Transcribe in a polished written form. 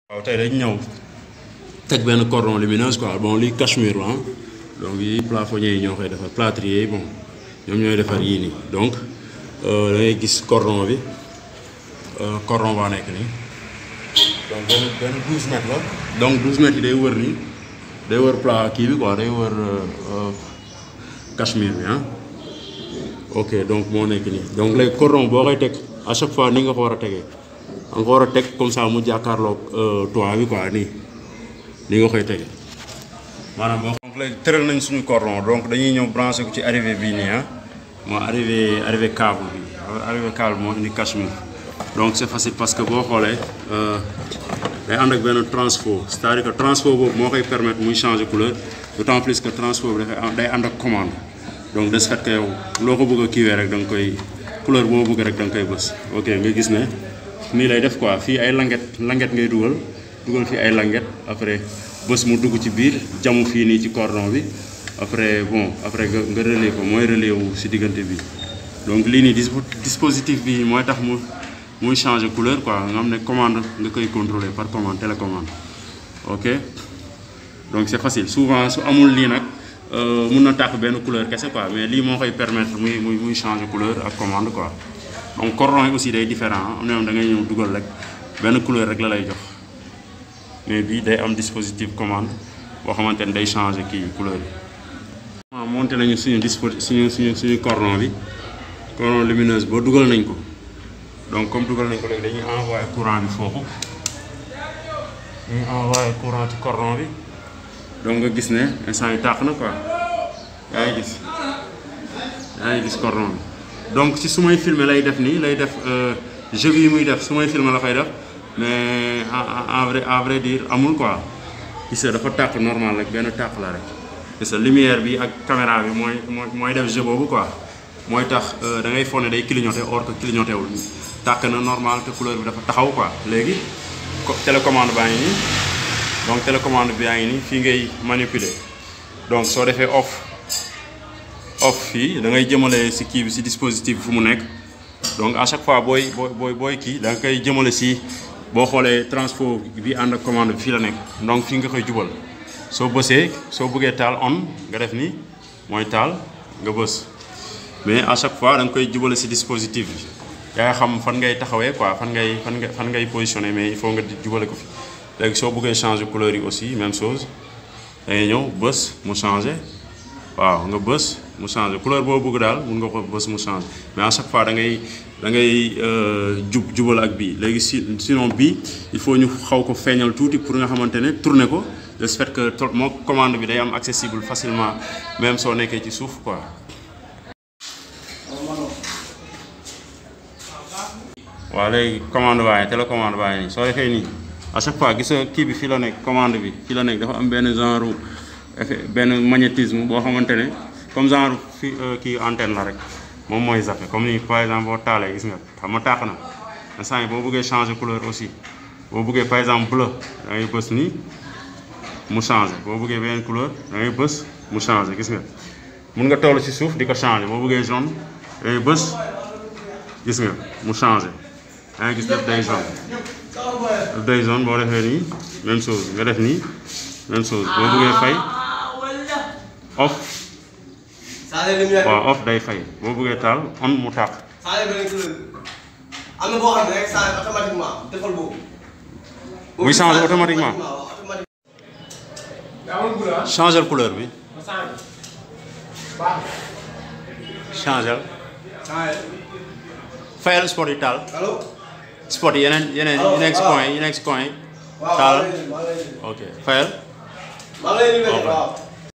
waaw tey dañ ñëw teg benn cordon lumineuse quoi bon lii cachemire la donc yi plafonniers yi ñoo koy defar plâtrier yi bon ñoom ñooy defar yii nii donc da ngay gis cordon bi cordon baa nekk nii donc benn 12 mètres la donc 12 mètres yi day wër nii day wër plat kii bi quoi day wër cachemire bi ok donc moo nekk nii donc léegi cordon boo koy teg à chaque fois ni nga ko war a tegee nga ko war a teg comme ça mu jàkkaarloog toit bi quoi nii nga koy tege maanaam boo. donc léegi tëral nañ suñu cordon donc dañuy ñëw branché ko ci arrivé bii nii moo arrivé câble bi arrivé câble moo indi cachemire donc c'est facile parce que boo xoolee day ànd ak benn transfo c'est-à-dire que transfo boobu moo koy permettre muy changer couleur d'autant plus que transfo bi day ànd ak commande donc de ce fait que yow loo ko bëgg a kiiwee rek da nga koy couleur boo bëgg rek da nga koy bës ok nga gis ne. nii lay def quoi fii ay languette ngay dugal fii ay languette après bés mu dugg ci biir jamu fii nii ci cordon bi après nga relais ko mooy relais wu si diggante bi donc lii nii dispositif bi mooy tax muy changer couleur quoi nga xam ne commande nga koy contrôler par commande télécommande ok donc c'est facile souvent su amul lii nag mun na tàq benn couleur kese quoi mais lii moo koy permettre muy changer couleur ak commande quoi. donc cordon yi aussi day différent am na da ngay ñëw dugal rek benn couleur rek la lay jox mais bii day am dispositif commande boo xamante ne day changer kii couleur yi. waaw monté nañu suñu cordon bi cordon lumineuse boo dugal nañ ko donc comme dugal nañ ko léegi dañuy envoyer courant bi foofu dañuy envoyer courant ci cordon bi donc nga gis ne instant yi tàq na quoi yaa ngi gis cordon bi. donc ci su may filmer lay def nii lay def jeu yi muy def su may filmer la koy def mais à vrai dire amul quoi gis nga dafa tàq normal rek benn tàq la rek gis nga lumière bi ak caméra bi mooy def jeu boobu quoi mooy tax da ngay foog ne day clignoter or que clignoter wul tàq na normal te couleur bi dafa taxaw quoi léegi télécommande baa ngi nii donc télécommande bi yaa ngi nii fii ngay manipuler donc soo defee off fii da ngay jëmale si kii bi si dispositif bi fu mu nekk donc à chaque fois booy kii da nga koy jëmale si boo xoolee transfo bi ànd ak commande bi fii la nekk donc fii nga koy jubal soo bësee soo bëggee taal on nga def ni mooy taal nga bës mais à chaque fois da nga koy jubale si dispositif bi yaa xam fan ngay taxawee quoi fan ngay positionner mais il faut nga jubale ko fi léegi soo bëggee changer couleur yi aussi même chose da ngay ñëw bës mu changer waaw nga bës mu changer couleur boo bëgg daal mun nga ko bës mu changer mais à chaque fois da ngay jubal ak bii léegi sinon bii il faut ñu xaw ko feeñal tuuti pour nga xamante ne tourner ko de ce fait que moo commande bi day am accessible facilement même soo nekkee ci suuf quoi. waaw léegi commande baa ngi télécommande baa ngi nii soo defee nii à chaque fois gis nga kii bi fii la nekk commande bi fii la nekk dafa am benn genre effet benn magnétisme boo xamante ne comme genre fi kii antenne la rek moom mooy zappé comme ni par exemple boo taalee gis nga xam nga tàq na instant yi boo bëggee changer couleur aussi boo bëggee par exemple bleu da ngay bës nii mu changer boo bëggee beneen couleur da ngay bës mu changer gis nga mun nga toll ci suuf di ko changer boo bëggee jaune da ngay bës gis nga mu changer da ngay gis def day jaune boo defee nii même chose nga def nii même chose boo bëggee fay off waaw off day fay boo bëggee taal on mu tàq. am na boo xam ne rek changer automatiquement defal boobu. muy changer automatiquement. changer couleur bi. changer. fayal spot yi taal. spot yi yeneen yi nekk si coin yi taal ok fayal.